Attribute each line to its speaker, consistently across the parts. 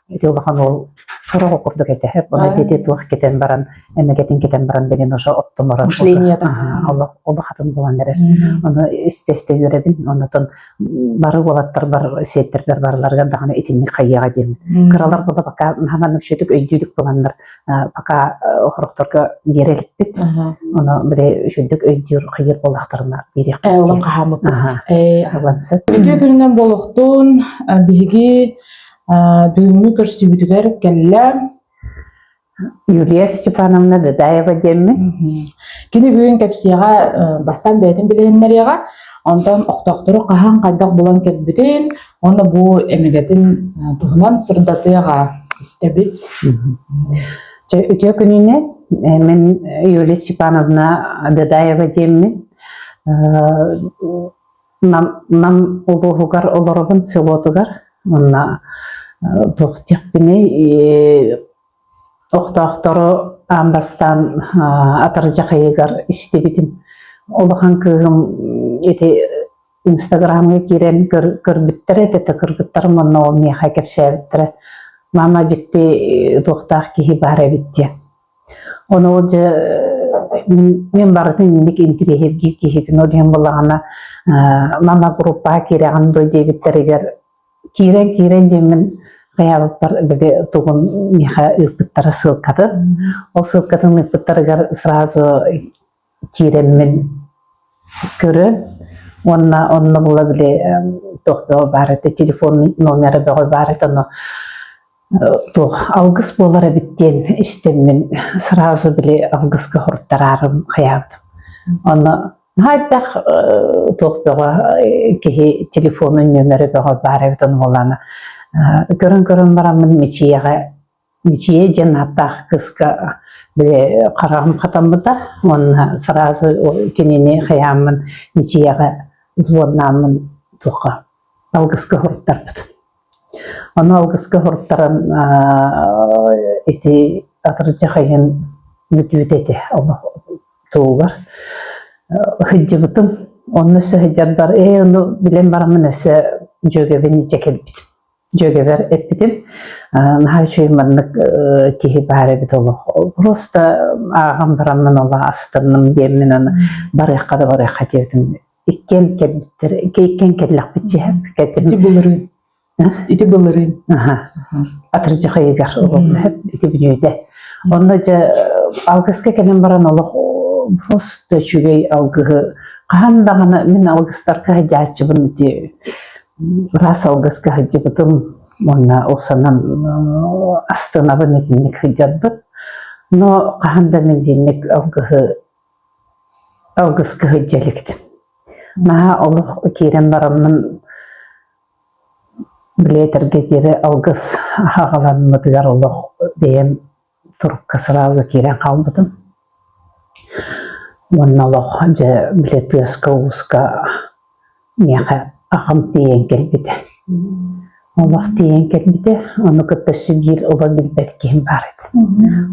Speaker 1: Ити улахан уол сороҕо курдук этэ. Оны дети туох кетен баран, эмэгэтин кетен баран билин уже оттоморон олох олох атын буолан эрэр. Ону истэ-истэ үөрэбин. Онотон бары уолаттарбар, сиэттэрбэр барыларыгар даҕаны итинник хайыаҕа диэммин. Кыралар була пока наһаман үксүтүк өйдүүдүк буоланнар пока хорохторго биэрэ иликпит. Ону били үчүгдүк өйдүүр хайыыр буоллахтарына биэриэхпит.
Speaker 2: Ылан хаһааммыппыт.
Speaker 1: Ылан сөп.
Speaker 2: Үтүө күнүнэн буолуохтун. Биһиги Бүгүҥҥү көрсүбүтүгэр кэллэ
Speaker 1: Юлия Степановна Дадаева диэммин.
Speaker 2: Кини бүгүн кэпсиэҕэ бастаан бэйэтин билиһиннэриэҕэ, онтон охтоохтору хаһан хайдах булан кэлбитин уонна бу эмэгэтин туһунан сырдатыаҕа истэбит.
Speaker 1: Чэ, үтүө күнүнэн. Мин Юлия Степановна Дадаева диэммин. Нам, Нам улууһугар олоробун, селотугар. Уонна туох диэхпиний, охтоохтору аан бастаан атырдьах ыйыгар истибитим. Улахан кыыһым ити Инстаграмҥа киирэн көрбүттэрэ этэ, кыргыттарым онно ол миэхэ кэпсээбиттэрэ. Мама дьикти туохтаах киһи баар эбит диэн. Ону дьэ мин барытын инник интириэһиргиир киһибин, ол иһин буоллаҕына мама группаҕа киирэҕин дуо диэбиттэригэр киирэн-киирэн диэммин хайаабыппар били тугун миэхэ ыыппыттара ссылкатын. Ол ссылкатын ыыппыттарыгар сразу киирэммин көрөн уонна онно була били туох бөҕө баар этэ телефон номера бөҕө баар этэ ону туох алгыс буолар эбит диэн истэммин сразу били алгыска хоруттараарым хайаабытым. Онно наһаа элбэх туох бөҕө киһи телефонун нүөмэрэ бөҕө баар эбит ону буоллаҕына көрөн-көрөн бараммын Мичийэҕэ Мичийэ диэн ааттаах кыыска били хараҕым хатаммыта уонна сразу кинини хайааммын Мичийэҕэ взводнааммын туохха алгыска суруттарбытым. Ону алгыска суруттаран ити атырдьах ыйын бүтүүтэ этэ олох туһугар сылдьыбытым. Онно өссө сылдьарбар ээ ону билэн бараммын өссө дьүөгэбин илдьэ кэлбитим. Дьүөгэбэр эппитим, наһаа үчүгэй маннык киһи баар эбит олох. Просто ааҕан бараммын олох астынным диэммин аны барыахха да барыахха диэбитим. Иккиэн кэлбиттэр, иккиэн кэллэхпит дьиһэ.
Speaker 2: Ити былырыын. Ити былырыын.
Speaker 1: Атырдьах ыйыгар ити бүнүүдэ. Онно дьэ алгыска кэлэн баран олох просто үчүгэй алгыһы хаһан даҕаны мин алгыстарга сылдьааччыбын ити Ыраас алгыска сылдьыбытым уонна уопсанан астынабын итинник сылдьарбын. Но хаһан да мин итинник алгыһы алгыска сылдьа иликпин. Наһаа олох киирэн бараммын били этэргэ диэри алгыс аҕаламмытыгар олох бэйэм турукка сразу киирэн хаалбытым. Уонна олох дьэ били тыаска-ууска миэхэ аҕам тиийэн кэлбитэ. Олох тиийэн кэлбитэ, ону кытта өссө биир олох билбэт киһим баар этэ.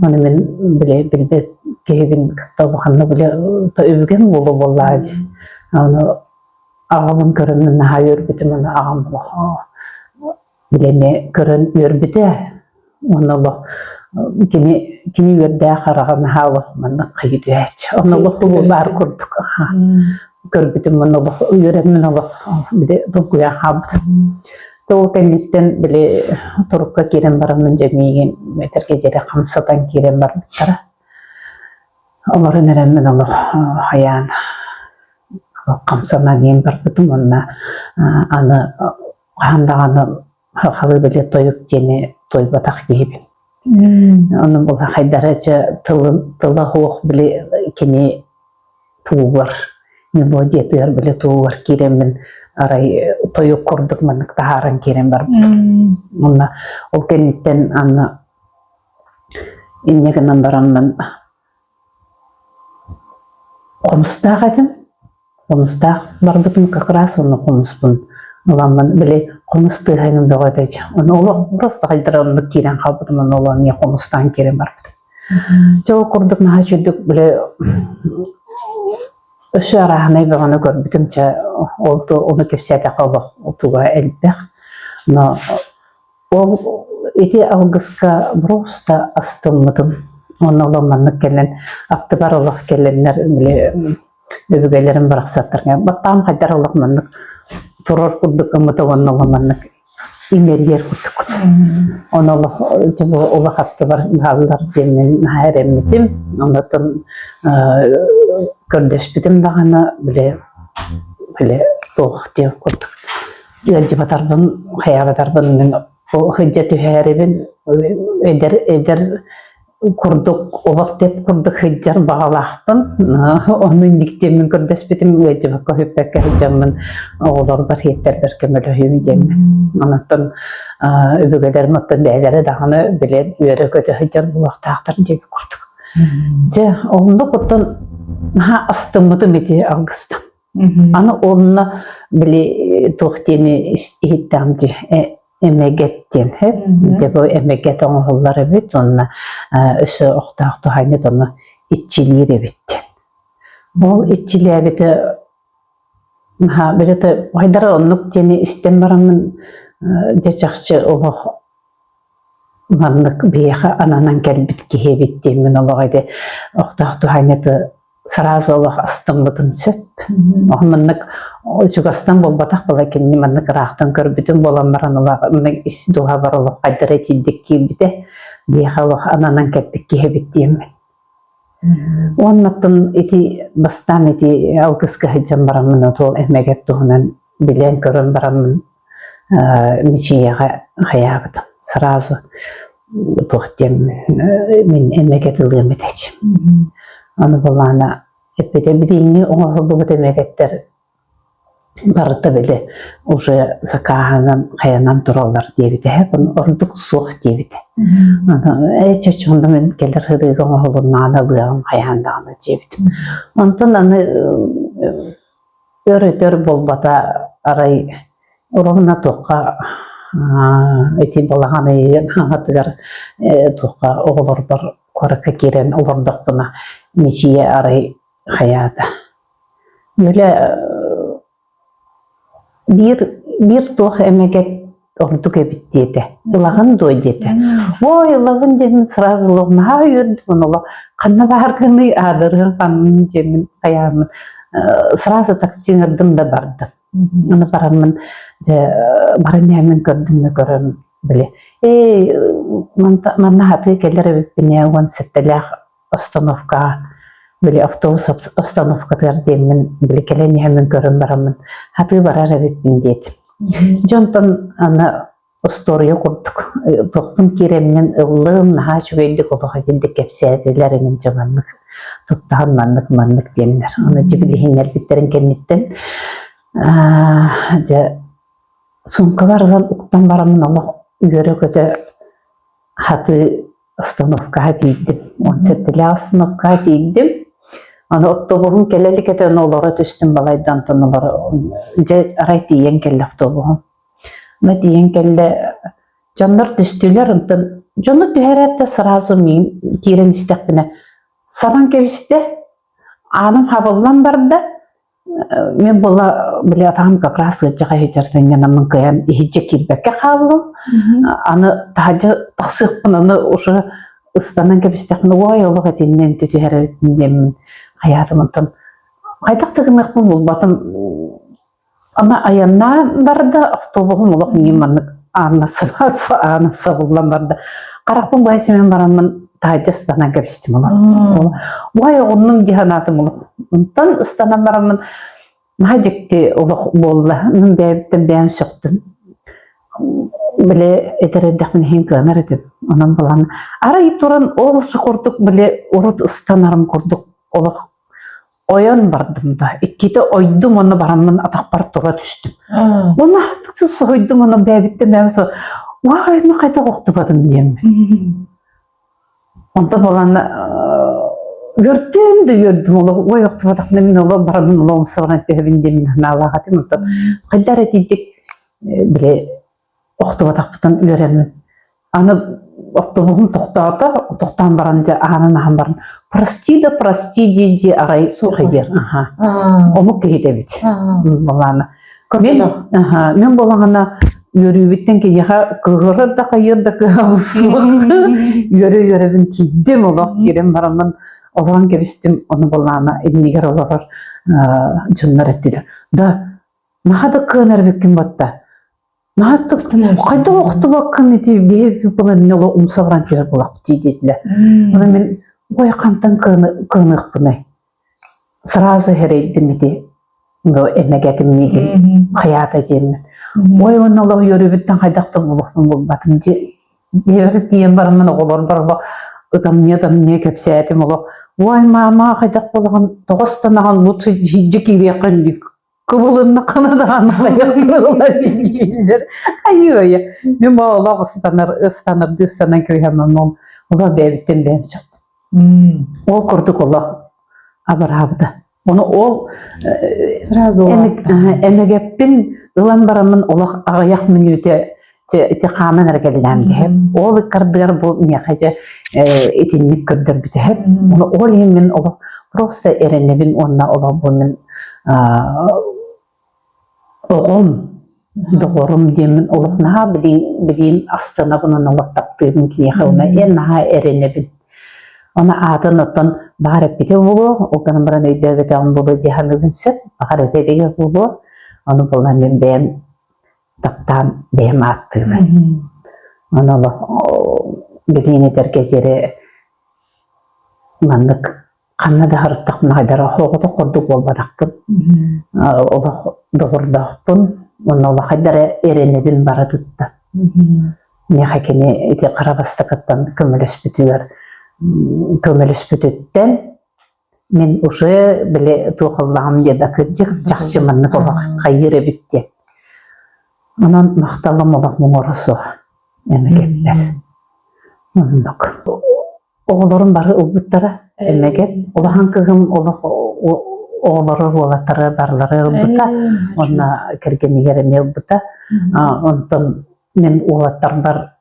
Speaker 1: Ону мин били билбэт киһибин кытта улаханнык били өбүгэм буолуо буоллаҕа дии. Ону аҕабын көрөммүн наһаа үөрбүтүм, ону аҕам олох Били көрөн үөрбүтэ уонна олох кини кини үөрдээх хараҕа наһаа олох маннык хайыы түһээччи. Онно олох баар курдук көрбүтүм уонна олох үөрэммин олох били долгуйан хаалбытым. Ол кэнниттэн били турукка киирэн бараммын дьэ миигин этэргэ диэри хамсатан киирэн барбыттара. Олорон эрэммин олох хайаан хамсанан иһэн барбытым уонна аны хаһан даҕаны сахалыы били тойук диэни туойбатах киһибин. Ону була хайдара чэ тылын тыла суох били кини тугугар мелодиятыгар били тугугар киирэммин арай тойук курдук маннык таһааран киирэн барбытым. Уонна ол кэнниттэн аны инньэ гынан бараммын Хомустаах этим. Хомустаах барбытым как раз онно хомуспун ыламмын били хомус тыаһа эҥин бөҕө этэ дьэ. Ону олох просто хайдара оннук киирэн хаалбытым онно олох эмиэ хомустаан киирэн барбытым. Дьэ ол курдук наһаа үчүгдүк били өссө арааһынай бөҕөнү көрбүтүм чэ ол ону кэпсээтэххэ олох туга элбэх. Но ол Ити алгыска просто астыммытым. Онно олох маннык кэлэн, аттыбар олох кэлэннэр били өбүгэлэрим барахсаттар баттаам хайдар олох маннык турар курдук гыммыта уонна олох маннык имэрийэр курдуккут. Ону олох дьэ бу олох аттыбар бааллар диэммин наһаа эрэммитим. Онтон көрдөспүтүм даҕаны били били туох диэх курдук ыалдьыбатарбын хайаабатарбын мин сылдьа түһээрибин эдэр эдэр курдук олох тэп курдук сылдьар баҕалаахпын ону инниктиэммин көрдөспүтүм ыалдьыбакка сүппэккэ сылдьаммын оҕолорбор сиэттэрбэр көмөлөһүүм диэммин онтон өбүгэлэрим оттон бэйэлэрэ даҕаны билэн үөрэ-көтө сылдьар буолуохтаахтар диэбит курдук дьэ оннук оттон наһаа астыммытым ити алгыстан Аны онно били туох диэни иһиттэҕим дии эмэгэт диэн дьэ бу эмэгэт оҥоһуллар эбит уонна өссө охтоох туһаанньыт ону иччилиир эбит диэн. Ол иччилээбитэ наһаа билэтэ хайдара оннук диэни истэн бараммын дьэ чахчы олох маннык биһиэхэ ананан кэлбит киһи эбит диэммин олох ити охтоох туһаанньыты сразу олох астыммытым сөп. Маннык чугастан буолбатах була кинини маннык ыраахтан көрбүтүм буолан баран олох ис дууһабар олох хайдара итийдик киирбитэ. Биһиэхэ олох ананан кэлбит киһи эбит диэммин. Уоннаттан ити бастаан ити алгыска сылдьан бараммын отуол эмэгэт туһунан билэн көрөн бараммын Мичийэҕэ хайаабытым. Сразу туох диэммин мин эмэгэт ылыам этэчим. Аны былаана эппитэ билиҥҥи оҥоһуллубут эмэгэттэр барыта били уже закааһынан хайанан тураллар диэбитэ ордук суох диэбитэ. Аны ээ чочунда мин кэлэр сырыыга оҥоһулуннаҕына ылыаҕым хайаан даҕаны диэбитим. Онтон аны Өр-өтөр буолбата арай ровно туохха ити балаҕан ыйын хаҥатыгар туохха оҕолорбор куоракка киирэн олордохпуна Мичийэ арай хайаата Юля биир биир туох эмэгэт ордук эбит диэтэ. Ылаҕын дуо диэтэ. Ой, ылабын диэммин сразу олох наһаа үөрдүм олох ханна бааргыный аадырыан ханнын диэммин хайааммын сразу такси ыҥырдым да бардым. Аны бараммын дьэ баран иһэммин көрдүм да көрөм били эй манна хатыы кэлэр эбиппин ээ 17-лээх остановкаҕа били автобус остановкатыгар диэммин били кэлэн иһэммин көрөн бараммын хатыы барар эбиппин диэтим. Дьонтон аны остуоруйа курдук туохпун киирэммин ыллым, наһаа үчүгэйдик олох итинник кэпсээтилэр эҥин дьэ маннык туттаһан маннык маннык диэннэр. Аны дьэ билиһиннэрбиттэрин кэнниттэн дьэ суумкабар ылан уктан бараммын олох үөрэ-көтө хатыы остановкаҕа тиийдим. 17-лээх остановкаҕа тиийдим. Аны автобуһум кэлэ илик этэ, ону олоро түстүм балайда, онтон олоро дьэ арай тиийэн кэллэ автобуһум. Аны тиийэн кэллэ, дьоннор түстүлэр, онтон дьону түһэрээт да сразу миигин киирэн истэхпинэ сабан кэбистэ, ааным хабыллан барда, Мин була били атаҕым как раз ыалдьаҕа иһдьэртэнньэнэммин кыайан иһирдьэ киирбэккэ хааллым. Аны таһырдьа тахсыахпын аны уже ыстанан кэбистэхпинэ уой олох итиннэ үнтү түһэр эбиппин диэммин хайаатым онтон хайдах да гыныахпын булбатым ама айаннаан барда автобуһум олох миигин маннык аана аана сабыллан барда харахпын быһа симэн бараммын таһырдьа ыстанан кэбистим олох уай оҕуннум дии санаатым олох онтон ыстанан бараммын наһаа дьикти олох буолла мин бэйэбиттэн бэйэм сөхтүм били этэр эрдэхпинэ иһин кыанар этим онон булан арай туран ол курдук били урут ыстанарым курдук олох ойон бардым да иккитэ ойдум уонна бараммын атахпар тура түстүм уонна соһуйдум уонна бэйэбиттэн бэйэм со уай мин хайдах охтубатым диэммин онтон буолан үөрдүм да үөрдүм олох ой охтубатахпына мин олох бараммын олох умса баран түһэбин диэммин санаалаах этим онтон хайдах эрэ итинник били охтубатахпытын үөрэммин Аны автобуһум тохтоото, тохтоон баран дьэ аанын аһан баран прости да прости дии-дии арай хайыар аха омук киһитэ эбит буолаана. Мин аха мин буолаҕына Үөрүүбүттэн киниэхэ кыыһырар да хайыыр да кыаҕым суох. Үөрэ-үөрэбин киирдим, олох киирэн бараммын олорон кэбистим, ону былаана иннигэр олорор дьоннор эттилэр. Да, наһаа да кыанар эбиккин батта. Наһаа хайдах охтубаккын ити биһи буолан олох умса баран түһэр буолахпыт дии диэтилэр. Ону мин ой хантан кыаныахпыный? Сразу эрэйдим ити эмэгэтим миигин хайаата диэммин. Ой уонна олох үөрүүбүттэн хайдах да булуохпун булбатым. Дьиэбэр тиийэн бараммын оҕолорбор олох ытамньы-ытамньы кэпсээтим олох ой маама хайдах буолаҕын тоҕо ыстанаҕын лучше дьиэ киириэххин дии кыбылыннаххына даҕаны хайахтарыла дьииллэр айыы-айа мин бу олох ыстанар ыстанардыы ыстанан кэбиһэммин ол олох бэйэбиттэн бэйэм сөхтүм ол курдук олох абыраабыта. Ону ол
Speaker 2: Сразу
Speaker 1: эмэгэппин ылан бараммын олох аҕыйах мүнүүтэ ити хааман эрэ кэллэм диһэп. Ол ыккардыгар бу миэхэ дьэ итинник көрдөрбүтэһэп. Ону ол иһин мин олох просто эрэнэбин уонна олох бу мин Оҕом, доҕорум диэммин олох наһаа билиин билиин астынабын уонна олох таптыыбын киниэхэ уонна эн наһаа эрэнэбин. Ону аатын оттон баҕар эппитэ буолуо, ол гынан баран өйдөөбөтөҕүм буолуо дии саныыбын сөп, баҕар этэ илигэ буолуо. Ону буолан мин бэйэм таптаан бэйэм ааттыыбын. Ону олох билиин этэргэ диэри маннык ханна да сырыттахпына хайдах оҕотох курдук буолбатахпын олох доҕордоохпун уонна олох хайдах эрэ эрэнэбин барытыттан миэхэ кини ити хара бастакыттан көмөлөспүтүгэр көмөлөспүтүттэн мин уже били туох ыллаҕым диэн да кырдьык чахчы маннык олох хайыыр эбит диэн онон махталым олох муҥура суох эмэгэппэр оннук Оҕолорум бары ылбыттара эмэгэт. Улахан кыһым олох оҕолоро уолаттара барылара ылбыта. Уонна кэргэнигэр эмиэ ылбыта. Онтон мин уолаттарбар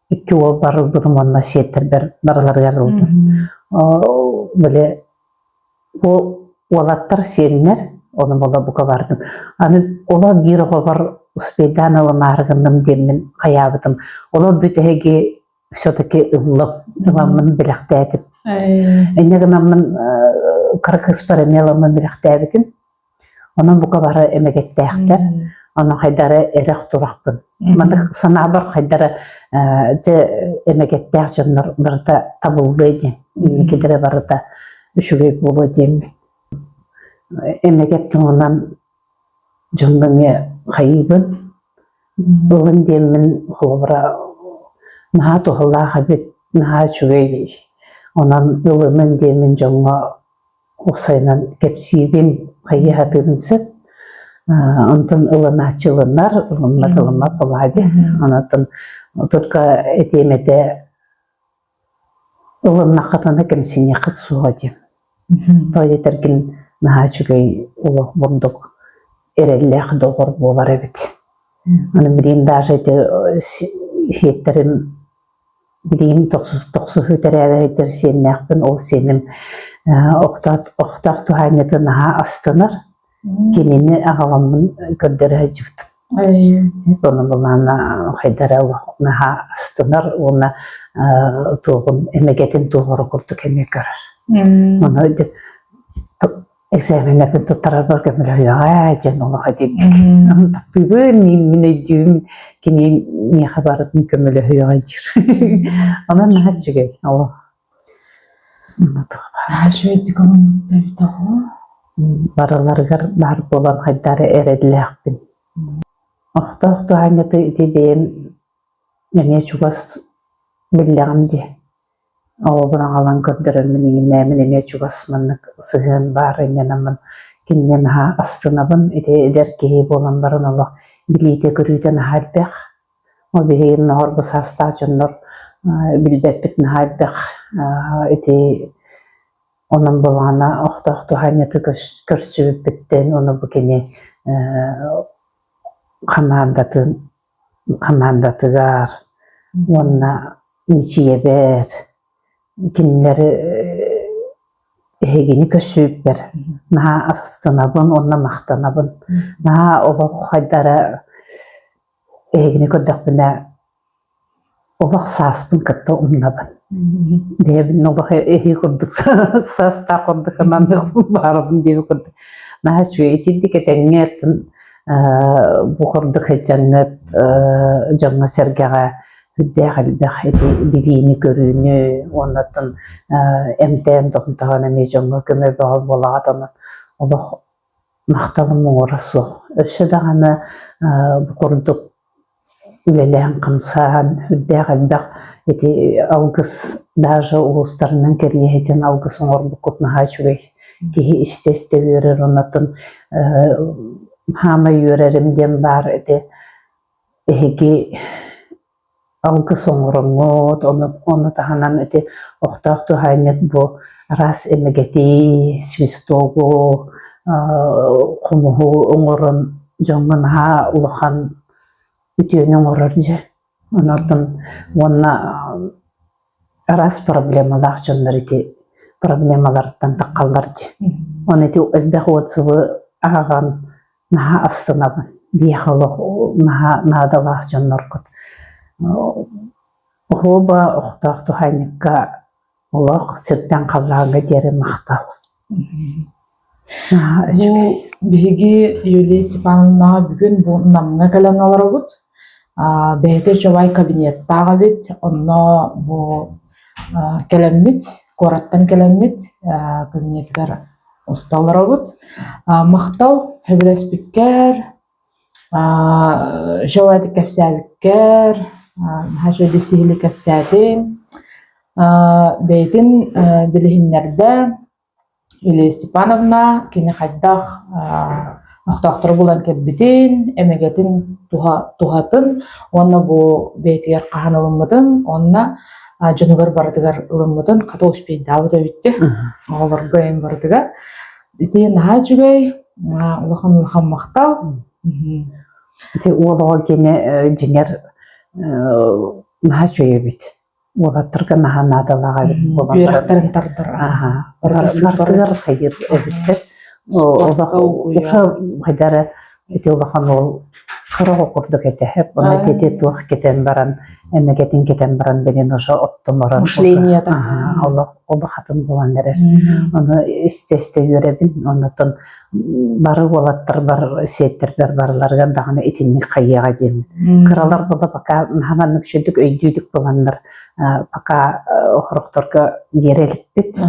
Speaker 1: икки уолбар ылбытым уонна сиэттэрбэр барыларыгар ылбытым. Били уолаттар сиэннэр, ону буола бука бардым. Аны олох биир оҕобор успейдаан ылымаары гынным диэммин хайаабытым. Олох бүтэһиги все-таки ыллым, ыламмын бэлэхтээтим. Инньэ гынаммын кыра кыыспар эмиэ ыламмын бэлэхтээбитим. Онон бука бары эмэгэттээхтэр. Онон хайдары эрэх турахпын. Маннык санаабар хайдары дьэ эмэгэттээх дьоннор барыта табыллыа диэн. Инникилэрэ барыта үчүгэй буолуо диэммин. Эмэгэт туһунан дьоҥҥо эмиэ хайыыбын. Ылын диэммин холобура наһаа туһалаах эбит, наһаа үчүгэй. Онон ылынын диэммин дьоҥҥо уопсайынан кэпсиибин, хайыы сатыыбын сөп. Онтон ылынааччы ылынар, ылыммат ылыммат буоллаҕа дии. Онтон только этиэм этэ Ылыннаххытына кэмсиниэххит суоҕа диэн. Тоҕо диэтэргин наһаа үчүгэй олох бурдук эрэллээх доҕор буолар эбит. Аны билигин даже ити сиэттэрим билигин тохсуһуу тэрээбэһиттэр сиэннээхпин, ол сиэним охтоох туһаанньатын наһаа астынар. Кинини аҕаламмын көрдөрө сылдьыбытым. Ону былаана хайдара наһаа астынар уонна туоҕун эмэгэтин туоҕара курдук эмиэ көрөр. Ону экзаменнарбын туттарарбар көмөлөһүөҕэ диэн олох этинник. Таптыыбын, мин өйдүүм, кини миэхэ барытын көмөлөһүөҕэ диир. Онон наһаа үчүгэй олох.
Speaker 2: Наһаа үчүгэйдик ылыммыт эбит оҕо.
Speaker 1: Барыларыгар баар буолан хайдары эрэллээхпин. Охтоох туһаанньаты ити бэйэм эмиэ чугас биллэҕим дии. Оҕобун аҕалан көрдөрөммүн иҥинээмин эмиэ чугас маннык сыһыан баар иннэнэммин кинини наһаа астынабын. Ити эдэр киһи буолан баран олох билиитэ-көрүүтэ наһаа элбэх. Ол биһиги оһорбу саастаах дьоннор билбэппит наһаа элбэх ити онон былаана охтоох туһаанньаты көрсүбүппүттэн ону бу кини хамаандатын хамаандатыгар уонна мичийэбэр кинилэр эһигини көрсүбүппэр наһаа астынабын уонна махтанабын наһаа олох хайдара. Эһигини көрдөхпүнэ олох сааспын кытта умнабын. Бэйэбин олох эһии курдук саастаах курдук сананыахпын баарабын диэби курдук. Наһаа үчүгэй итинник этэҥҥэ оттон бу курдук сылдьаҥҥыт дьоҥҥо-сэргэҕэ сүрдээх элбэх ити билиини-көрүүнү уонна оттон эмтээн томтоһон эмиэ дьоҥҥо көмө бөҕө буолаҕыт онон олох махталым муҥура суох. Өссө даҕаны бу курдук үлэлээн-хамсаан сүрдээх элбэх ити алгыс даже улуустарынан кэрийэ сылдьан алгыс оҥорбуккут наһаа үчүгэй. Киһи истэ-истэ үөрэр оннуттан хаамай үөрэрим диэн баар ити эһиги алгыс оҥороҥҥут, ону, ону таһынан ити охтоох туһаайньыт бу араас эмэгэти, свистогу, хомуһу оҥорон дьоҥҥо наһаа улахан үтүөнү оҥорор дьэ. Онон уонна араас проблемалаах дьоннор ити проблемаларыттан таххаллар дии. Оны ити элбэх отзывы ааҕан наһаа астынабын. Биһиэхэ олох наһаа наадалаах дьонноргут. Оһуоба охтоох туһаанньыкка олох сиртэн халлааҥҥа диэри махтал. Наһаа
Speaker 2: Бу
Speaker 1: үчүгэй.
Speaker 2: биһиги Юлия Степановнаҕа бүгүн бу Намҥа кэлэн олоробут. Бэйэтэ чобай кабинеттаах эбит. Онно бу кэлэммит, куораттан кэлэммит кабинетыгар уста олоробут. Махтал сөбүлэспиккэр, чобайдык кэпсээбиккэр, наһаа үчүгэйдик сиһилии кэпсээтиҥ. Бэйэтин билиһиннэрдэ. Юлия Степановна кини хайдах охтоохтору булан кэлбитин, эмэгэтин туһатын уонна бу бэйэтигэр хаһан ылыммытын уонна дьонугар барытыгар ылыммытын хата успейдаабыт эбит оҕолорго эҥин барытыгар. Ити наһаа үчүгэй, улахан улахан махтал.
Speaker 1: Ити уол оҕо кини дьиҥэр наһаа үчүгэй эбит. Уолаттарга наһаа наадалаах эбит буолан баран
Speaker 2: Үөрэхтэрин тардар.
Speaker 1: Аха. Барытыгар хайыр эбиттэр. Олох уша хайдара ити улахан уол кыра оҕо курдук этэ. Ону ити туох кэтэн баран, эмэгэтин кэтэн баран билин уже оттоморон
Speaker 2: Мышлениета.
Speaker 1: олох олох атын буолан эрэр. Ону истэ-истэ үөрэбин. Оннотон бары уолаттарбар, сиэттэрбэр барыларыгар даҕаны итинник хайыаҕа диэммин. Кыралар буола пока наһаа маннык үчүгдүк өйдүүдүк буоланнар пока хорохторго биэрэ иликпит.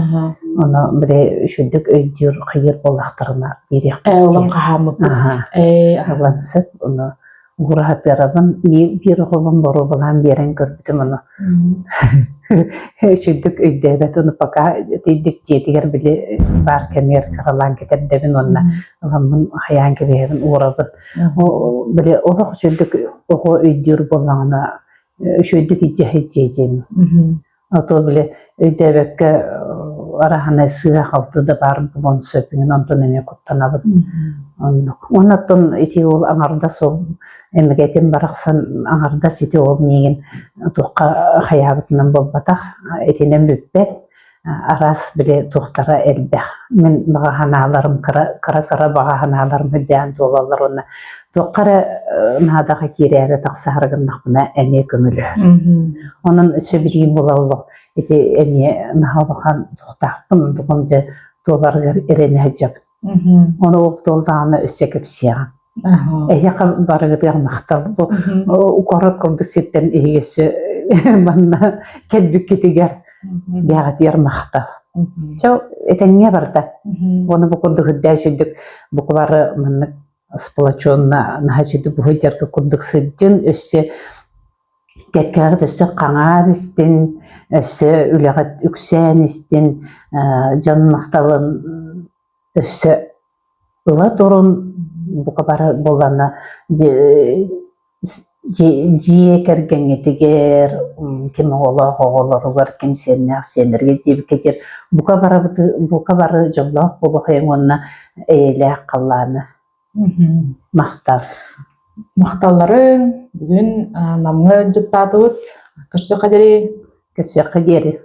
Speaker 1: Ону били үчүгдүк өйдүүр хайыыр буоллахтарына биэриэхпит
Speaker 2: Ылан хаһааммыппыт.
Speaker 1: Ылан сөп. Ону уураһатыарабын биир оҕобун боруобалаан биэрэн көрбүтүм ону үчүгдүк өйдөөбөт ону пока тиийдик дьиэтигэр били баар кэмигэр кыралаан кэтэрдэбин уонна ыламмын хайаан кэбиһэбин уурабын били олох үчүгдүк оҕо өйдүүр буоллаҕына үчүгэйдик илдьэ сылдьыа диэн А то били өйдөөбөккө араһанай сыыһа-халты да баар буолуон сөп мин онтон эмиэ куттанабын. Оннук. Уонна оттон ити уол аҥардас ол эмэгэтин барахсан аҥардас ити уол миигин туохха хайаабытынан буолбатах, итинэн бүппэт. Араас били туохтара элбэх. Мин баҕа санааларым кыра кыра баҕа санааларым үрдээн туолаллар уонна туохха эрэ наадаҕа киирээри тахсаары гыннахпына эмиэ көмөлөһөр. Онон өссө билии була олох ити эмиэ наһаа улахан туохтаахпын, онтукум дьэ туоларыгар эрэнэ сылдьабын. Ону ол туоллаҕына өссө кэпсиэҕим. Эһиэхэ барыгытыгар махтал. Бу куорат курдук сиртэн эһиги өссө манна кэлбиккитигэр бэҕэтигэр махтал. Чэ, этэҥҥэ барда. Уонна бу курдук үрдээ үчүгдүк бука бары маннык сплоченно наһаа үчүгдүк буһуйдарга курдук сылдьын өссө кэккэҕит өссө хаҥаан истин, өссө үлэҕит үксээн истин, дьон махталын өссө ыла турун бука бары буоллаҕына дьиэ кэргэҥҥитигэр, ким оҕолоох оҕолоругар, ким сиэннээх сиэннэригэр диэбиккэ диэри бука барыбыты бука бары дьоллоох буолуохайыҥ уонна эйэлээх халлааны махтал.
Speaker 2: Махталларыҥ. Бүгүн Намҥа ыалдьыттаатыбыт. Көрсүөххэ диэри.
Speaker 1: Көрсүөххэ диэри.